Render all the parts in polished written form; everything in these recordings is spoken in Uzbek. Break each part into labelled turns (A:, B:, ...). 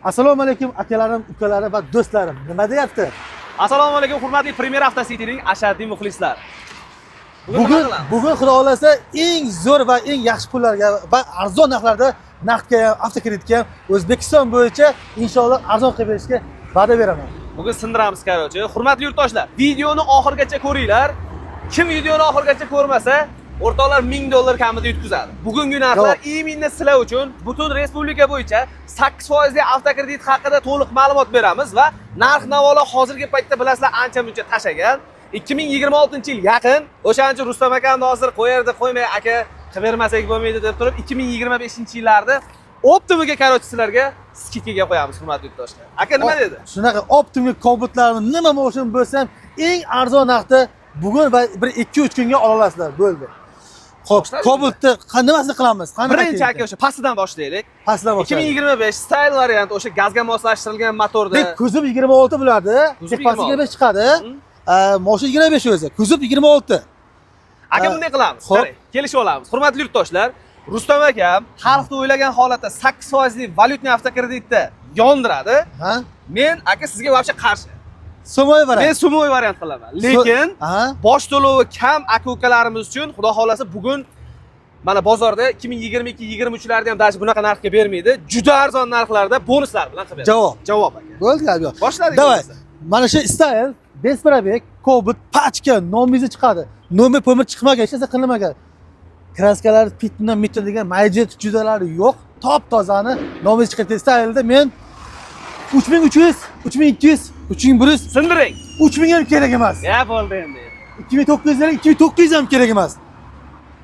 A: Assalomu alaykum, akalarim, ukalarim va do'stlarim. Nima deyapti?
B: Assalomu alaykum, hurmatli Premier Avtocity'ning ashaddiy muxlislari.
A: Bugun
B: nima qilamiz?
A: Bugun, xudo xohlasa, eng zo'r va eng yaxshi pullarga va arzon narxlarda naqdga ham, avtokreditga ham O'zbekiston bo'yicha inshaalloh arzon qilib berishga va'da beraman.
B: Bugun sindiramiz, короче. Hurmatli yurtdoshlar, videoni oxirigacha ko'ringlar. Kim videoni oxirigacha ko'rmasa, o'rtoqlar, 1000 dollar kamida yutqizadi. Bugungi narxlar именно sizlar uchun. Butun respublika bo'yicha 8 li avtokredit haqida to'liq ma'lumot beramiz va narx navolar hozirgi paytda, bilasizlar, ancha muncha tashagan. 2026-yil yaqin. O'shaning uchun Rustam akam hozir qo'yardi, qo'ymay, aka, qilib bermasak bo'lmaydi deb turib, 2025-yillarda оптом iga, короче, sizlarga скидка ga qo'yamiz, hurmatli yurtdoshlar. Aka, nima dedi?
A: Shunaqa оптом li Cobaltlarni nima moshin bo'lsa ham eng arzon narxda bugun va bir 2-3 kunga ola olasizlar, bo'ldi. Xo'p,
B: Boshladik.
A: Cobaltni nimasini qilamiz? Qanaqa
B: Birinchi, aka,
A: keyin?
B: O'sha pastidan boshlaylik.
A: Pastdan boshlaylik.
B: 2025 style variant, o'sha gazga moslashtirilgan motorda.
A: Deb kuzov 26 bo'ladi.
B: Kuzov
A: Tepasi
B: 26.
A: 25 chiqadi. Moshin 25 o'zi. Kuzov 26.
B: Aka, bunday qilamiz.
A: Xo'p.
B: Qarang, kelishib olamiz. Hurmatli yurtdoshlar, Rustam akam xalqni o'ylagan holatda 8 li валютный avtokreditda yondiradi.
A: Ha?
B: Men, aka, sizga вообще qarshi.
A: So'moy variant.
B: Men сумовой variant qilaman. Lekin bosh to'lovi kam aka ukalarimiz uchun, xudo xohlasa, bugun mana bozorda 2022 23larda ham даже bunaqa narxga bermaydi. Juda arzon narxlarda bonuslar bilan qilib beradi.
A: Javob.
B: Javob, aka.
A: Bo'ldi, gap yo'q.
B: Boshladik
A: Давай.
B: bo'lmasa.
A: Mana shu style без пробег, Cobalt, пачка, nomizi chiqadi. Nomer po'mir chiqmagan, hech narsa qilinmagan. Краска lar пятна mitna degan mayda judalari yo'q. Top tozani nomizi chiqadi. Style'da men 3300, 3200, 3100,
B: Sindiring.
A: 3000 ham kerak emas.
B: Ya, bo'ldi endi.
A: 2900, 2900 ham kerak emas.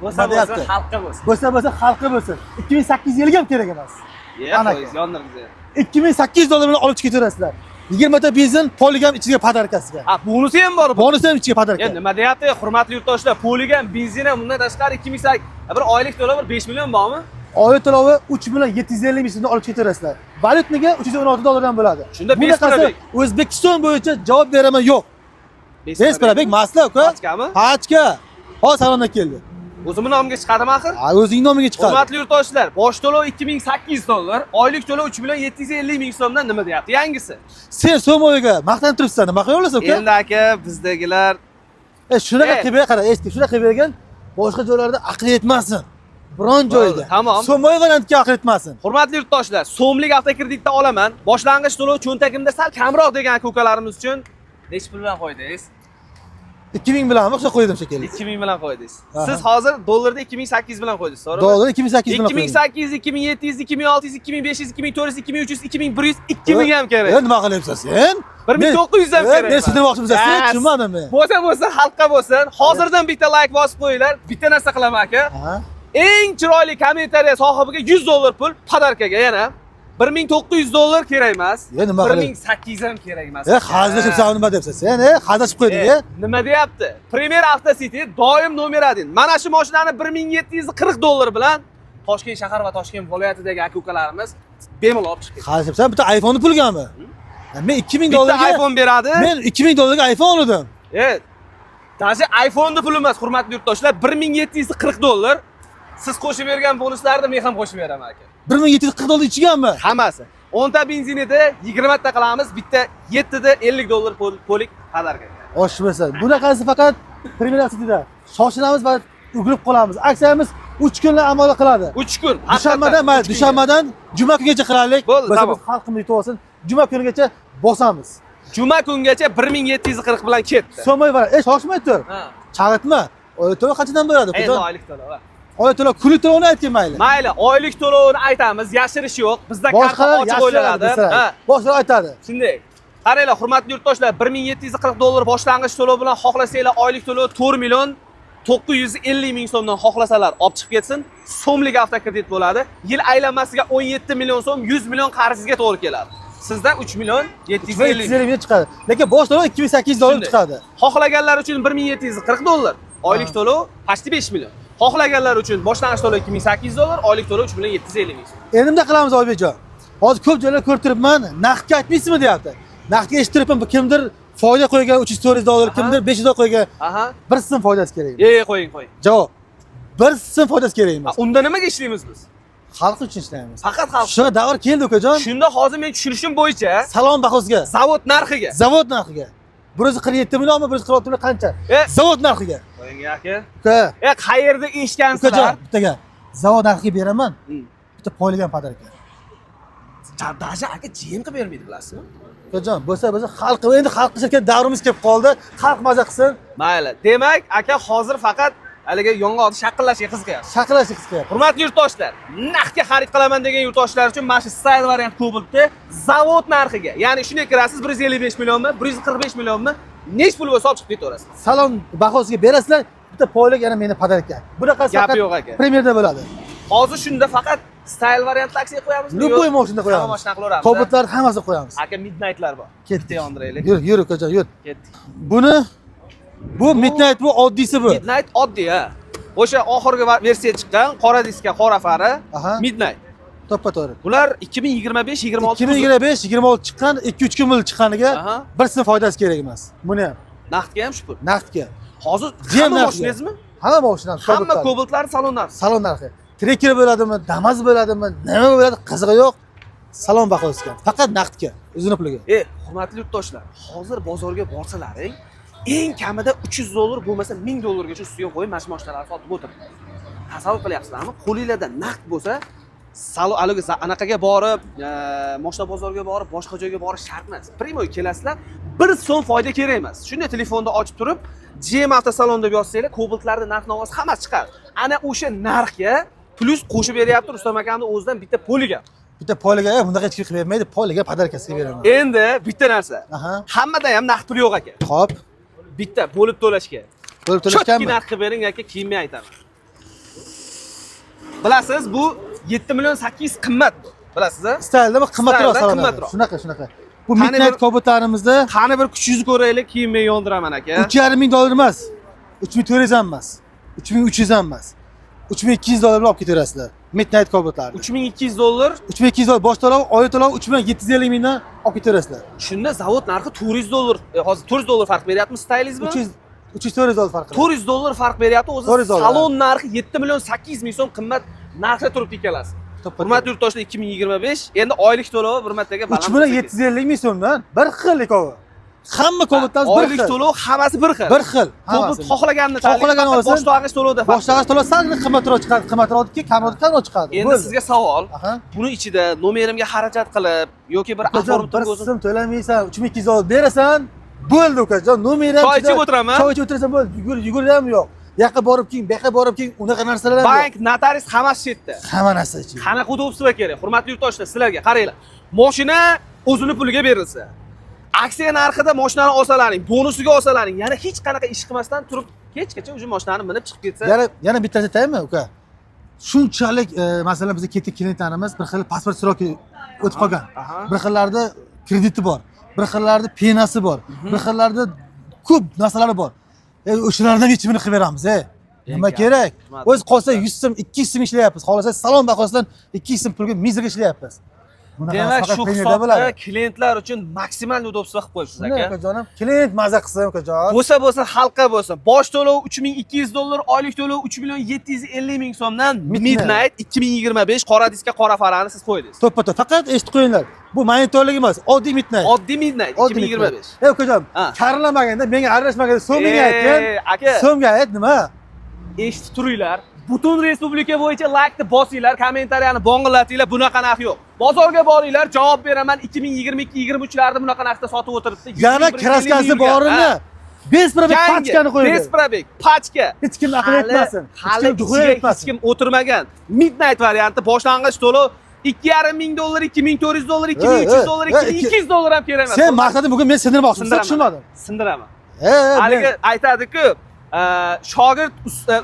B: Bo'lsa
A: Nima
B: bo'lsa,
A: deyapti?
B: xalqqa bo'lsin.
A: Bo'lsa bo'lsa, xalqqa bo'lsin. 2850 ham kerak emas.
B: Ya,
A: Ana.
B: Qo'yingiz, yondiringiz.
A: 2800 dollar bilan olib chiqib ketaverasizlar. 20 ta benzin, полик ham ichiga подарка siga.
B: Ha, bonusi ham bor bu.
A: Bonusi ham ichiga подарка.
B: Ya, nima deyapti? Hurmatli yurtdoshlar, полик ham, benzin ham, undan tashqari 2008 bir oylik to'lov bir 5 million bormi?
A: Oylik to'lovi 3 million 750 ming so'mdan olib ketaverasizlar. Валютный ga 316 dollardan bo'ladi.
B: Shunda
A: Bunaqasi
B: без пробег.
A: O'zbekiston bo'yicha javob beraman, yo'q. Без пробег masla, uka.
B: Пачка mi?
A: Пачка. Hozir salondan keldi.
B: O'zimni nomimga chiqadimi axir?
A: Ha, o'zing nomiga chiqadi.
B: Hurmatli yurtdoshlar, bosh to'lov 2800 dollar, oylik to'lov 3 million 750 ming so'mdan, nima deyapti? Yangisi.
A: Sen so'moyga maqtanib turibsan, nima qilyapsan, uka?
B: Endi, aka, bizdagilar
A: Shunaqa qilib ber, qara, eshit, shunaqa qilib bergan, boshqa joylarda aql yetmasin. Biron joyda.
B: Tamom.
A: So'moy variantga aql yetmasin.
B: Hurmatli yurtdoshlar, so'mlik avtokreditda olaman. Boshlang'ich to'lov cho'ntagimda sal kamroq degan aka ukalarimiz uchun nechi pul bilan qo'ydingiz?
A: 2000 bilanmi, o'sha qo'ydim shekilli.
B: 2000 bilan qo'ydingiz.
A: Aha.
B: Siz hozir dollarda 2800 bilan qo'ydingiz, to'g'rimi?
A: Dollar 2800 bilan qo'ydim.
B: 2800, 2700, 2600, 2500, 2400, 2300, 2100, 2000 ham kerak.
A: Nima qilyapsan sen?
B: 1900 ham kerak.
A: Men sindirmoqchimisan sen,
B: Yes.
A: tushunmadim men.
B: Bo'lsa bo'lsa, xalqqa bo'lsin. Hozirdan bitta layk bosib qo'yinglar. Bitta narsa qilaman, aka.
A: Ha?
B: Eng chiroyli kommentariya sohibiga 100 dollar pul подарка ga yana. 1900 dollar kerak emas.
A: Ya, nima qilay?
B: 1800 ham kerak emas.
A: Hazillashib, sen nima deyapsan sen? Hazillashib qo'yding, e?
B: Nima deyapti? Premier Avtocity doim nomer 1. Mana shu mashinani 1740 dollar bilan Toshkent shahar va Toshkent viloyatidagi aka ukalarimiz bemalol olib chiqib ketadi.
A: Hazillashibsan, bitta iPhone'ni pulgami? Men 2000
B: Bitta
A: dollarga
B: iPhone beradi.
A: Men 2000 dollarga iPhone oldim.
B: Даже iPhone'ni puli emas, hurmatli yurtdoshlar, 1740 dollar. Siz qo'shib bergan bonuslarni men ham qo'shib beraman, aka.
A: 1740 dollar ichganmi?
B: Hammasi. 10 ta benzinida 20 ta qilamiz, bitta 7 da 50 dollar полик подарка.
A: Oshmasa. Bunaqasi faqat Premier City'da. Shoshilamiz va ugurib qolamiz. Aksiyamiz 3 kunlar amal qiladi.
B: 3 kun.
A: Dushanbadan, mayli,
B: Uch kunga.
A: dushanbadan juma kungacha qilaylik.
B: Bo'ldi,
A: Bo'lsa
B: tamom.
A: biz xalqimiz yetib olsin. Juma kunigacha bosamiz.
B: Juma kungacha 1740 bilan ketdi.
A: So'may var. Shoshmay tur.
B: Ha.
A: Chalg'itma. Oylik to'lov qanchadan bo'ladi?
B: Endi oylik to'lov. Ha.
A: Oylik to'lov, kunlik to'lovini aytgin, mayli.
B: Mayli, oylik to'lovini aytamiz, yashirish yo'q. Bizda karta
A: Boshqalar
B: ochiq
A: yashiradi,
B: o'ylanadi.
A: masalan.
B: Ha.
A: Boshqalar aytadi.
B: Shunday. Qaranglar, hurmatli yurtdoshlar, 1740 dollar boshlang'ich to'lov bilan xohlasanglar oylik to'lov 4 million 950 ming so'mdan xohlasalar olib chiqib ketsin. So'mlik avtokredit bo'ladi. Yil aylanmasiga 17 million so'm, 100 million qarzingizga to'g'ri keladi. Sizda 3 million 750 ming.
A: 750 ming chiqadi. Lekin bosh to'lov 2800 dollar
B: Shunday.
A: chiqadi.
B: Xohlaganlar uchun 1740 dollar, oylik to'lov почти 5 million. Xohlaganlar uchun boshlang'ich to'lov 2800 dollar, oylik to'lov 3 million 750 ming so'm.
A: Endi nima qilamiz, Oybekjon? Hozir ko'p joylar ko'rib turibman, naqdga aytmaysizmi deyapti. Naqdga eshitib turibman, bu kimdir foyda qo'ygan 300 400 dollar, kimdir 500 dollar qo'ygan. Bir so'm foydasi kerak emas.
B: Qo'ying, qo'ying.
A: Javob. Bir so'm foydasi kerak emas.
B: Unda nimaga ishlaymiz biz?
A: Xalq uchun ishlaymiz.
B: Faqat xalq.
A: Shunaqa davr keldi, ukajon.
B: Shunda hozir men tushunishim bo'yicha
A: Salon bahosiga,
B: zavod narxiga.
A: Zavod narxiga. 147 millionmi, 146 million qancha? Zavod narxiga.
B: Qo'ying aka.
A: Uka,
B: Qayerda eshitgansizlar?
A: Ukajon, bitta gap. Zavod narxiga beraman. Bitta poylagan подарка.
B: Даже aka GM qilib bermaydi, bilasizmi?
A: Ukajon, bo'lsa bo'lsa xalq, endi xalq ishlatgan davrimiz kelib qoldi. Xalq maza qilsin.
B: Mayli. Demak, aka hozir faqat haligi yong'oqni shaqillashga qiziqyapsiz.
A: Shaqillashga qiziqyapti.
B: Hurmatli yurtdoshlar, naqdga xarid qilaman degan yurtdoshlar uchun mana shu Style variant Cobaltni zavod narxiga, ya'ni shunday kirasiz, 155 millionmi, 145 millionmi, nech pul bo'lsa olib chiqib ketaverasiz.
A: Salon bahosiga berasizlar, bitta poylik yana meni подарка. Bunaqasi
B: Gap
A: faqat
B: yo'q aka.
A: Premierda bo'ladi.
B: Hozir shunda faqat Style variant taksiga qo'yamizmi?
A: Любой
B: Yo'q,
A: mashinada qo'yamiz.
B: Hamma mashina qilaveramiz.
A: Cobaltlarni hammasini qo'yamiz.
B: Aka, Midnightlar bor.
A: Ketdik.
B: Bitta yondiraylik.
A: Yur, yur ukajon, yur.
B: Ketdik.
A: Buni bu Midnight, bu oddiysi bu.
B: Midnight oddiy ha. O'sha oxirgi versiya chiqqan, qora diska, qora fara, Midnight.
A: To'ppa to'g'ri.
B: Bular 2025 26
A: 2025 26 chiqqan, 2-3 kun bo'ldi chiqqaniga, bir so'm foydasi kerak emas. Buni ham
B: Naqdga ham shu pul.
A: Naqdga.
B: Hozir
A: GM
B: hamma
A: narxiga.
B: mashinangizmi?
A: Hamma mashinam.
B: Hamma Cobaltlar salon narxi.
A: Salon narxi. Trekker bo'ladimi, Damas bo'ladimi, nima bo'ladi, qizig'i yo'q. Salon bahosiga. Faqat naqdga, o'zini puliga.
B: Hurmatli yurtdoshlar, hozir bozorga borsalaring, eng kamida 300 dollar bo'lmasa 1000 dollargacha ustiga qo'yib mana shu mashinalarni sotib o'tiribdi. Tasavvur qilyapsizlarmi? Qo'linglarda naqd bo'lsa, salo haligi anaqaga borib, mashina bozorga borib, boshqa joyga borish shart emas. Прямой kelasizlar, bir so'm foyda kerak emas. Shunday telefonda ochib turib, GM avtosalon deb yozsanglar, Cobaltlarda narx-navosi hammasi chiqadi. Ana o'sha narxga plyus qo'shib beryapti Rustam akamni o'zidan bitta poliga.
A: Bitta poliga bunaqa hech kim qilib bermaydi, poliga подарка siga beraman.
B: Endi bitta narsa. Hammada ham naqd pul yo'q aka.
A: Xo'p,
B: Bitta bo'lib to'lashga.
A: Bo'lib
B: Cho'tki
A: to'lashganmi?
B: narx qilib bering aka, keyin men aytaman. Bilasiz, bu 7 million 800 qimmat bu. Bilasiz a?
A: Stylda bu qimmatroq
B: Stylda
A: salon.
B: Qimmatroq.
A: Shunaqa, shunaqa. Bu
B: Qani
A: Midnight Cobaltlarimizda
B: Qani bir kuchingizni ko'raylik, keyin men yondiraman aka.
A: 3,5 ming dollar emas. 3400 ham emas. 3300 ham emas. 3200 dollar bilan olib ketaverasizlar. Midnight Cobaltlarni.
B: 3200 dollar.
A: 3200 dollar bosh to'lov, oylik to'lov 3 million 750 mingdan olib ketaverasizlar.
B: Shunda zavod narxi 400 dollar, hozir 400 dollar farq beryapmi Stylizmi?
A: 300 300 400 dollar farqi.
B: 400 dollar farq beryapti. O'zi
A: 400 dollar.
B: Salon narxi 7 million 800 ming so'm qimmat narxda turibdi ikkalasi.
A: To'ppa
B: Hurmatli yurtdoshlar, 2025 endi oylik to'lovi bir martaga baland
A: 3 million
B: bo'lsa kerak.
A: 750 ming so'mdan bir xil ikkovi. Hamma Cobaltlarimiz bir
B: Oylik
A: xil.
B: to'lov hammasi bir xil.
A: Bir xil.
B: Cobalt
A: Hammasi.
B: xohlaganini
A: Xohlaganini olsin.
B: Boshlang'ich to'lovda farq.
A: Boshlang'ich to'lov salgina qimmatroq chiqadi, qimmatroq kamroq kamroq chiqadi.
B: Endi
A: Bo'ldi.
B: sizga savol. Buni ichida nomerimga xarajat qilib yoki bir
A: Ukajon,
B: оформить
A: bir
B: o'zim
A: so'm to'lamaysan, 3200 dollar berasan, bo'ldi ukajon. Nomer ham
B: Choy ichib o'tiraman.
A: Choy ichib o'tirasan, bo'ldi. Yugur, yugur ham yo'q. Bu yoqqa borib keyin, bu yoqqa borib keyin unaqa narsalar ham yo'q.
B: Bank, notarius hammasi shu yerda.
A: Hamma narsa ichida.
B: Qanaqa удобство kerak? Hurmatli yurtdoshlar, sizlarga qaranglar. Mashina o'zini puliga berilsa, aksiya narxida mashinani olsalaring, bonusiga olsalaring, yana hech qanaqa ish qilmasdan turib kechgacha уже mashinani minib chiqib ketsa,
A: Yana bitta narsa aytaymi, uka? Shunchalik masalan, bizga ketdik klientlarimiz bir xil pasport сроки o'tib qolgan. Bir xillarda krediti bor, bir xillarda penasi bor, bir xillarda ko'p narsalari bor. O'shalardan yechimini qilib beramiz, e. Nima
B: Eng
A: kerak?
B: gap.
A: O'z qolsa 100 so'm, 200 so'm ishlayapmiz. Xohlasa salon bahosidan 200 so'm pulga мизер ga ishlayapmiz. Bunaqa
B: Demak,
A: faqat
B: shu
A: Premierda
B: hisobda
A: bo'ladi.
B: Klientlar uchun maksimal удобство qilib qo'yibsiz,
A: Shunday,
B: aka.
A: ukajonim, klient maza qilsin, ukajon.
B: Bo'lsa bo'lsin, xalqqa bo'lsin. Bosh to'lov 3200 dollar, oylik to'lov 3 million 750 ming so'mdan
A: Midnight.
B: Midnight 2025 qora diska, qora farani siz qo'ydingiz.
A: To'ppa to'p. Faqat eshitib qo'yinglar. Bu monitorlik emas, oddiy Midnight.
B: Oddiy Midnight
A: Oddiy
B: 2025.
A: Midnight. Ey ukajon, karlamaganda, menga aralashmaganda so'mingga aytgin.
B: Aka,
A: So'mga ayt, nima?
B: Eshitib turinglar. Butun respublika bo'yicha laykni bosinglar, kommentariyani bong'illatinglar, bunaqa narx yo'q. Bozorga boringlar, javob beraman, 2022-23larda bunaqa narxda sotib o'tiribdi.
A: Yana
B: 150
A: краска si
B: ming
A: borini
B: yurgan.
A: без пробег
B: Yangi,
A: pachkani qo'ydi.
B: Без пробег, pachka.
A: Hech kim aql yetmasin. Hech
B: Hali
A: kim duxuya
B: ichiga hech
A: yetmasin.
B: kim o'tirmagan. Midnight varianti boshlang'ich to'lov 2,5 ming dollar, 2400 dollar, 2300 dollar, 2200 dollar ham kerak emas.
A: Sen maqsading bugun men sindirmoqchisan,
B: Sindiraman.
A: tushunmadim.
B: Sindiraman.
A: Haligi
B: Haligi aytadi-ku, shogird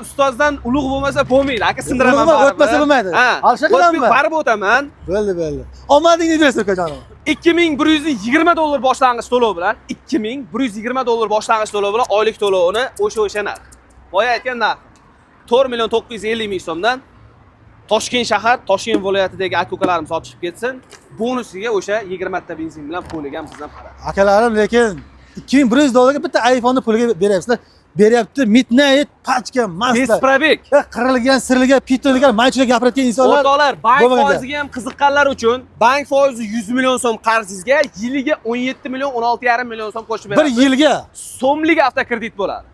B: ustozdan ulug' bo'lmasa bo'lmaydi. Aka, sindiraman
A: Ulug'
B: baribir.
A: o'tmasa bo'lmaydi.
B: Ha.
A: Alsha qilaman.
B: O'tib baribir o'taman.
A: Bo'ldi, bo'ldi. Omadingni bersin, ukajonim.
B: 2120 dollar boshlang'ich to'lov bilan, 2120 dollar boshlang'ich to'lov bilan oylik to'lovini o'sha narx. Boya aytgan narx 4 million 950 ming so'mdan Toshkent shahar, Toshkent viloyatidagi aka ukalarimiz olib chiqib ketsin. Bonusiga o'sha 20 ta benzin bilan poliga ham sizdan para.
A: Akalarim, lekin 2100 dollarga bitta iPhone'ni puliga beryapsizlar. Beryapti Midnight pachka
B: Без
A: masla.
B: пробег.
A: Qirilgan, sirilgan, pitilgan, maychida gapirayotgan insonlar
B: O'rtoqlar, bank
A: bo'lmagan gap.
B: foiziga ham qiziqqanlar uchun bank foizi 100 million so'm qarzingizga yiliga 17 million 16,5 million so'm qo'shib
A: Bir
B: beradi.
A: yilga
B: So'mlik avtokredit bo'ladi.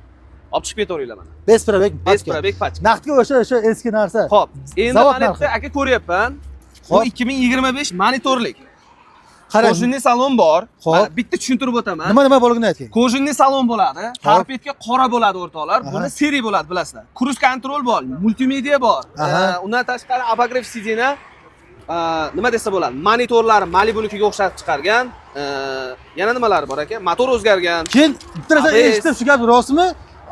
B: Olib chiqib ketaveringlar mana.
A: Без пробег
B: Без
A: pachka.
B: пробег pachka.
A: Naqdga o'sha eski narsa.
B: Xo'p, endi
A: Zavod
B: mana
A: narxi.
B: yerda aka ko'ryapman. Bu
A: Xo'p.
B: 2025 monitorlik.
A: Qarang,
B: Кожаный salon bor.
A: Xo'p.
B: Mana bitta tushuntirib o'taman.
A: Nima borligini ayting.
B: Кожаный salon bo'ladi. Торпедка qora bo'ladi o'rtoqlar. Buni серый bo'ladi, bilasizlar. Круиз контроль bor, multimedia bor. Undan tashqari обогрев сиденья, nima desa bo'ladi? Monitorlari Malibu'nikiga o'xshatib chiqargan. Yana nimalari bor aka? Motor o'zgargan.
A: Keyin bitta narsa
B: ABS.
A: eshitdim, shu gap rostmi?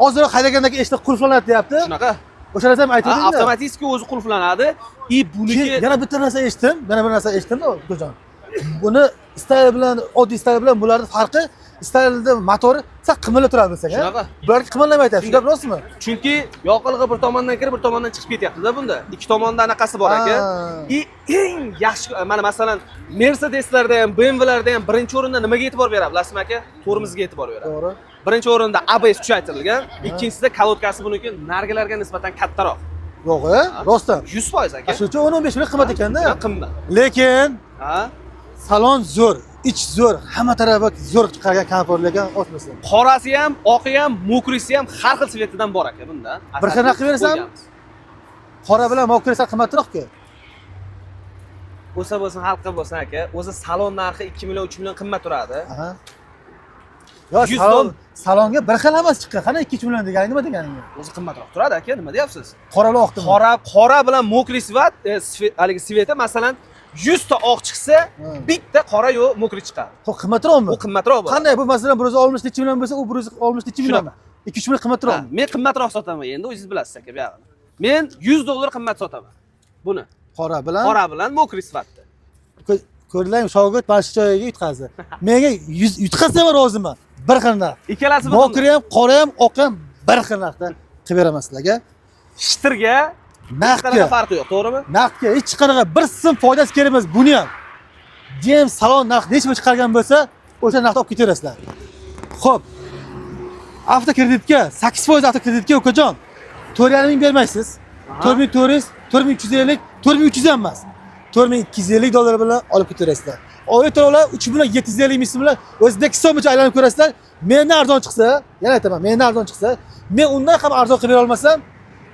A: Ozroq haydagandan keyin eshik qulflanadi deyapti.
B: Shunaqa.
A: O'sha narsa ham aytdingmi?
B: Avtomatik o'zi qulflanadi. И buniki
A: Keyin yana bitta narsa eshitdim, yana bir narsa eshitdim, ukajon. Buni Style bilan, oddiy Style bilan bularning farqi, Style'da motori sal qimirlab turadi bilsang, ha?
B: Shunaqa.
A: Bular qimirlamaydi, shu gap rostmi?
B: Chunki yoqilg'i bir tomondan kirib, bir tomondan chiqib ketyapti-da bunda. Ikki tomonda anaqasi bor aka. И eng yaxshi, mana masalan, Mercedeslarda ham, BMWlarda ham birinchi o'rinda nimaga e'tibor beradi, bilasizmi aka? Tormozga e'tibor beradi.
A: To'g'ri.
B: Birinchi o'rinda ABS kuchaytirilgan, ikkinchisida колодка si buniki narigilarga nisbatan kattaroq.
A: Yo'q, rostdan.
B: 100% aka.
A: Shuning uchun 10-15 ming qimmat ekanda.
B: Qimmat.
A: Lekin
B: Ha?
A: salon zo'r, ich zo'r, hamma tarafi zo'r chiqargan, komfort lekin osmasin.
B: Qorasi ham, oqi ham, мокрый si ham har xil цвет idan bor aka bunda.
A: Bir xil qilib berasanmi?
B: Qo'yganmiz.
A: Qora bilan мокрый sal qimmatroq-ku.
B: Bo'lsa bo'lsin, xalqqa bo'lsin aka. O'zi salon narxi 2 million, 3 million qimmat turadi.
A: Aha. Yo,
B: 100
A: salon
B: dollar.
A: Salonga bir xil emas chiqqan. Qani 2-3 million deganing nima deganing?
B: O'zi qimmatroq turadi aka, nima deyapsiz?
A: Qora bilan oqdimi?
B: Qora bilan мокрый цвет, haligi цвет i masalan 100 ta oq chiqsa, bitta qora yo мокрый chiqadi.
A: Xo'p, qimmatroqmi?
B: U qimmatroq bo'ladi.
A: Qanday bu, masalan, 160 nechi million bo'lsa, u 160 nechi millionmi? 2-3 million
B: Ha,
A: qimmatroqmi?
B: men qimmatroq sotaman endi, o'zingiz bilasiz aka bu yog'ini. Men 100 dollar qimmat sotaman. Buni.
A: Qora bilan.
B: Qora bilan мокрый sifatda.
A: Ko'rdinglarmi, shogird mana shu joyiga yutqazdi. Menga 100 yutqazsa ham roziman. Bir xil narx.
B: Ikkalasi bir
A: Мокрый ham, qora ham, oq ham bir xil narxda qilib beraman sizlarga.
B: Shitirga
A: Naqdga.
B: qanaqa farqi yo'q, to'g'rimi?
A: Naqdga hech qanaqa bir so'm foydasi kerak emas buni ham. GM salon narxi necha pul chiqargan bo'lsa, o'sha narxda olib ketaverasizlar. Xo'p. Avtokreditga 8% avtokreditga, ukajon, 4,5 ming bermaysiz. 4400, 4350, 4300 ham emas. 4250 dollar bilan olib ketaverasizlar. Oylik to'lovlar 3 million 750 ming so'm bilan O'zbekiston bo'yicha aylanib ko'rasizlar. Mendan arzon chiqsa, yana aytaman, mendan arzon chiqsa, men undan ham arzon qilib bera olmasam,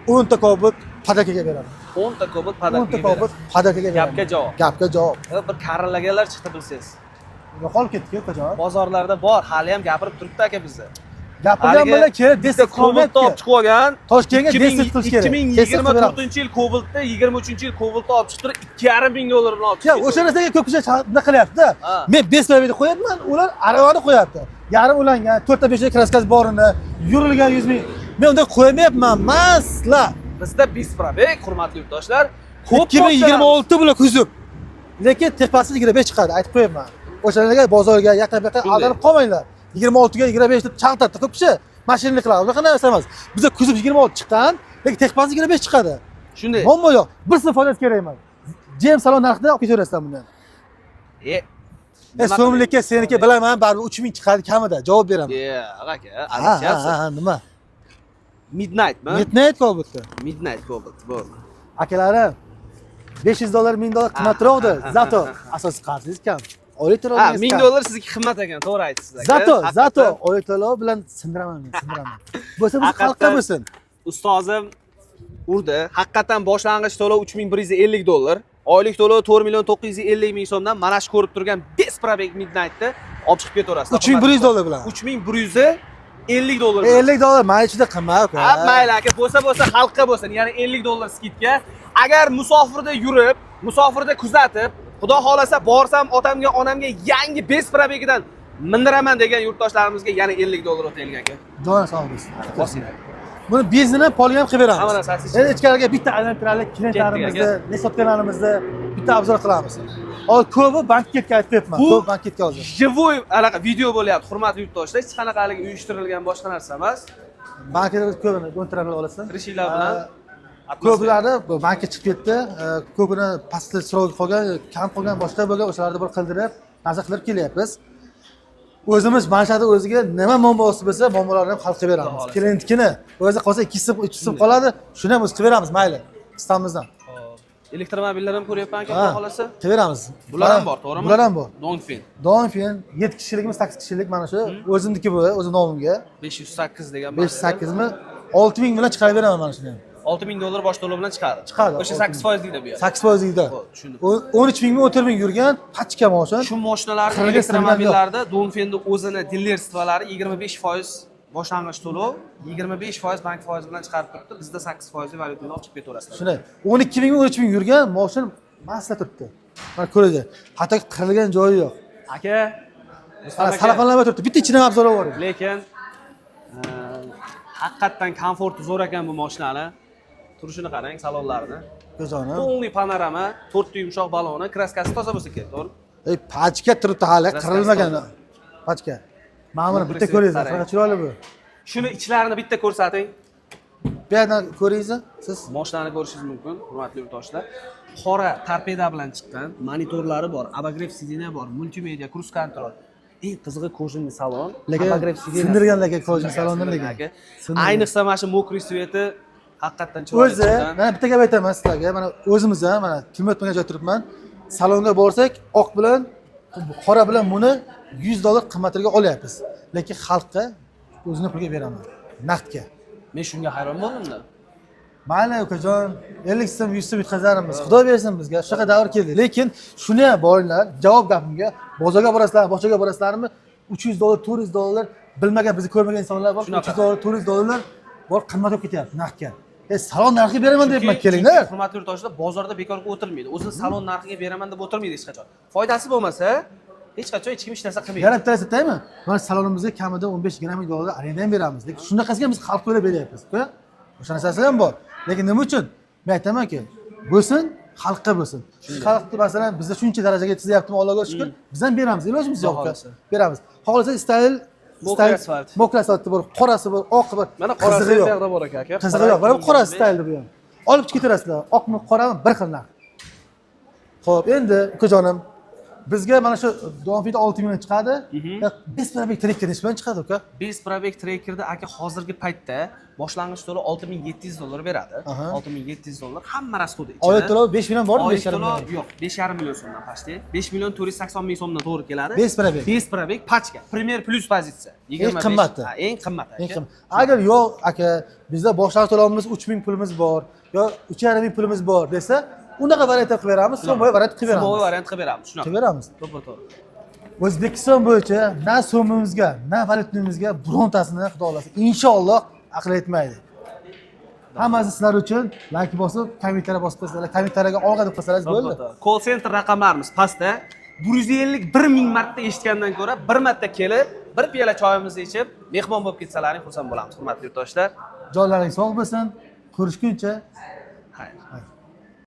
A: 10 ta Cobalt подарка ga beraman.
B: 10 ta Cobalt
A: 10
B: подарка ga
A: ta Cobalt подарка ga beraman.
B: Gapga javob.
A: Gapga javob.
B: Bir karillaganlar chiqdi, bilsangiz.
A: Yo'qolib ketdi ukajon.
B: Bozorlarda bor, hali ham gapirib turibdi aka bizni.
A: Gapirgan
B: Haligi
A: bilan kelib
B: bitta
A: destek
B: Cobaltni olib chiqib olgan.
A: Toshkentga destek qilish kerak.
B: 2024 yil Cobaltni, 23 yil Cobaltni olib chiqib turib 2,5 ming dollar bilan olib
A: Ya
B: chiqib.
A: o'sha narsaga ko'p kishi nima qilyapti-da.
B: Ha.
A: Men без пробег da qo'yapman, ular aravani qo'yapti. Yarim ulangan, 4 ta 5 ta краска si borini, yurilgan 100 ming. Men unda qo'ymayapman, masla.
B: Bizda без пробег, hurmatli yurtdoshlar. Ko'p
A: 2026 bular kuzov. Lekin tepasi 25 chiqadi, aytib qo'yapman. O'shalarga bozorga yaqin yaqin
B: Shunday.
A: aldanib qolmanglar. 26 ga 25 deb chalg'itadi ko'p kishi. Mashinalik qiladi. Unaqa narsa emas. Bizda kuzov 26 chiqqan, lekin tepasi 25 chiqadi.
B: Shunday.
A: Muammo yo'q. Bir so'm foydasi kerak emas. GM salon narxida olib ketaverasizlar bundan.
B: Nima
A: So'mlikka
B: qiling?
A: seniki bilaman, baribir 3000 chiqadi kamida, javob beraman.
B: Aka,
A: Ha, ha,
B: adashyapsiz.
A: ha, nima?
B: Midnightmi?
A: Midnight Cobaltda.
B: Midnight Cobalt, bo'ldi.
A: Akalarim, 500 dollar, 1000 dollar qimmatroqdir. Зато asosiy qarzingiz kam. Oylik
B: Ha,
A: to'lovingiz
B: 1000
A: kam.
B: dollar sizniki qimmat ekan, to'g'ri aytasiz aka.
A: Зато,
B: Haqiqatan
A: зато oylik to'lov bilan sindiraman men, sindiraman. Bo'lsa biz xalqqa
B: Haqiqatan
A: bo'lsin.
B: Ustozim urdi. Haqiqatan boshlang'ich to'lov 3150 dollar. Oylik to'lov 4 million 950 ming so'mdan mana shu ko'rib turgan без пробег Midnight'ni olib chiqib ketaverasiz.
A: 3100 dollar bilan.
B: 3150 dollar. Bilan.
A: 50 dollar mayli ichida qimmat aka.
B: Ha, mayli aka, bo'lsa bo'lsa, xalqqa bo'lsin. Ya'ni 50 dollar скидка. Agar musofirda yurib, musofirda kuzatib, Xudo xolasa borsam otamga, onamga yangi без пробег idan mindiraman degan yurtdoshlarimizga yana 50 dollar o'taylik aka.
A: Joni sog' bo'lsin.
B: Bosinglar.
A: Buni benzinini poliga ham qilib beramiz.
B: Hamma narsasi
A: Endi ichkariga bitta aylantiraylik, klientlarimizni, ne sotganlarimizni bitta обзор qilamiz. Hozir ko'pi banketga aytib qo'yapman.
B: Bu
A: Ko'p banketga hozir.
B: Живой anaqa video bo'lyapti, hurmatli yurtdoshlar. Hech qanaqa haligi uyushtirilgan boshqa narsa emas.
A: Banketda ko'pini o'ng taraflar olasan.
B: Kirishinglar bilan
A: Ko'plari bu bankka chiqib ketdi. Ko'pini pastda срок qolgan, kam qolgan, boshqa bo'lgan, o'shalarni bir qildirib, narsa qilib kelyapmiz. O'zimiz mana o'ziga nima muammosi bo'lsa, muammolarni ham hal qilib beramiz.
B: Xudo xohlasa.
A: Klientnikini o'zi qolsa 2 so'm, 3 so'm qoladi, shuni ham o'zi qilib beramiz, mayli. Istamizdan.
B: Hop. Elektromobillar ham ko'ryapman aka,
A: Ha,
B: xudo xohlasa.
A: Qilib beramiz.
B: Bular ham bor, to'g'rimi?
A: Bular ham bor.
B: Dongfeng
A: Dongfeng 7 kishilikmi, 8 kishilik mana shu o'zimniki bu, o'zim nomimga.
B: 508 degan.
A: 508 mi? 6000 bilan chiqarib beraman mana shuni ham.
B: 6000 dollar bosh to'lov bilan chiqadi.
A: Chiqadi,
B: O'sha 8% deydi bu yerda.
A: 8 foizlikda.
B: Xo'p, tushundim.
A: 13 mingmi, 14 ming yurgan pachka moshin.
B: Shu mashinalarni,
A: Qirg'iz
B: elektromobillarda Dongfengni o'zini dilerstvolari 25% boshlang'ich to'lov, 25% bank foizi bilan chiqarib turibdi. Bizda 8% valyutani olib chiqib ketaverasizlar.
A: Shunday. 12 mingmi, 13 ming yurgan moshin masla turibdi. Mana ko'radi. Hatto qirilgan joyi yo'q.
B: Aka, Rustam
A: Mana
B: aka,
A: salafanlar turibdi. Bitta ichini ham abzal bor.
B: Lekin haqiqatdan komforti zo'r ekan bu mashinani. Turishini qarang, salonlarini.
A: Ko'zonim.
B: Полный panorama, to'rtta yumshoq baloni, kraskasi toza bo'lsa kerak, to'g'rimi?
A: Ey, pachka turibdi hali,
B: Kraskasi
A: qirilmagan.
B: toza.
A: Pachka. Mana buni bitta
B: Kompressor
A: ko'ringiz,
B: qarang.
A: qanaqa chiroyli bu.
B: Shuni ichlarini bitta ko'rsating.
A: Bu yerdan ko'ringiz siz.
B: Mashinani ko'rishingiz mumkin, hurmatli yurtdoshlar. Qora torpeda bilan chiqqan, monitorlari bor, обогрев сиденья bor, multimedia, круиз контроль. Eng qizig'i кожаный salon,
A: Lekin
B: обогрев сиденья.
A: Sindirgan lekin кожаный salonni
B: Sindirgan
A: lekin.
B: aka.
A: Sindirgan.
B: Ayniqsa mana shu мокрый цвет i haqiqatdan chiroyli
A: O'zi,
B: chiqqan.
A: mana bitta gap aytaman sizlarga, mana o'zimiz ham mana kim o'tmagan joy turibman. Salonga borsak, oq bilan qora bilan buni 100 dollar qimmatriga olyapmiz. Lekin xalqqa o'zini pulga beraman, naqdga.
B: Men shunga hayron bo'ldim-da.
A: Mayli ukajon, 50 so'm, 100 so'm yutqazarmiz. Xudo bersin bizga. Shunaqa davr keldi. Lekin shuni ham boringlar, javob gapimga, bozorga borasizlar, bog'chaga borasizlarmi? 300 dollar, 400 dollar bilmagan, bizni ko'rmagan insonlar bor.
B: Shunaqa.
A: 300 dollar, 400 dollar bor qimmat bo'lib ketyapti naqdga. E, salon narxi beraman deyapman, kelinglar.
B: Chunki, hurmatli yurtdoshlar, bozorda bekorga o'tirmaydi. O'zini salon narxiga beraman deb o'tirmaydi hech qachon. Foydasi bo'lmasa, hech qachon hech kim hech narsa qilmaydi.
A: Yana bitta narsa aytaymi? Mana salonimizga kamida 15-20 ming dollar arenda ham beramiz. Lekin shunaqasiga biz xalq to'lab beryapmiz. O'sha narsasi ham bor. Lekin nima uchun? Men aytamanki, bo'lsin, xalqqa bo'lsin. Xalqni masalan bizda shuncha darajaga yetkazyaptimi, Allohga shukr, biz ham beramiz. Ilojimiz yo'q.
B: Xohlasa.
A: Beramiz. Xohlasa style
B: Мокрый asfalt.
A: Мокрый asfaltda bor, qorasi bor, oqi bor.
B: Mana qorasi
A: Qizig'i yo'q.
B: bu yoqda bor ekan aka.
A: Qizig'i yo'q. Mana bu qora stylda bu ham. Olib chiqib ketaverasizlar. Oqmi, qorami bir xil narx. Xo'p, endi ukajonim, bizga mana shu Dongfengda 6 million chiqadi. Без пробег Tracker nechi bilan chiqadi, uka?
B: Без пробег Trackerda aka hozirgi paytda boshlang'ich to'lov 6700 dollar beradi. 6700 dollar hamma расход i ichida.
A: Oylik to'lov 5 million bormi?
B: Oylik
A: 5,5
B: to'lov
A: million.
B: Yo'q, 5,5 million so'mdan почти. 5 million 480 ming so'mdan to'g'ri keladi.
A: Без пробег.
B: Без пробег pachka. Premier Plus pozitsiya. 25.
A: Qimmati.
B: Ha, eng qimmati
A: Eng
B: aka.
A: qimmat. Agar yo'q aka, bizda boshlang'ich to'lovimiz 3 ming pulimiz bor, yo 3,5 ming pulimiz bor desa, unaqa variant qilib beramiz, so'mboy variant qilib beramiz.
B: So'mboy variant qilib beramiz. Shunaqa.
A: Qilib beramiz.
B: To'ppa to'g'ri.
A: O'zbekiston bo'yicha na so'mimizga, na valyutamizga birontasini xudo xohlasa inshaalloh aql etmaydi. Hammasi sizlar uchun layk bosib, kommentariya bosib qo'ysalar, kommentariyaga olg'a deb qo'ysangiz bo'ldi.
B: Call center raqamlarimiz pastda. 151 ming marta eshitgandan ko'ra bir marta kelib, bir piyola choyimizni ichib, mehmon bo'lib ketsalaring xursand bo'lamiz, hurmatli yurtdoshlar.
A: Jonlaring sog' bo'lsin. Ko'rishguncha.
B: Xayr.
A: Xayr.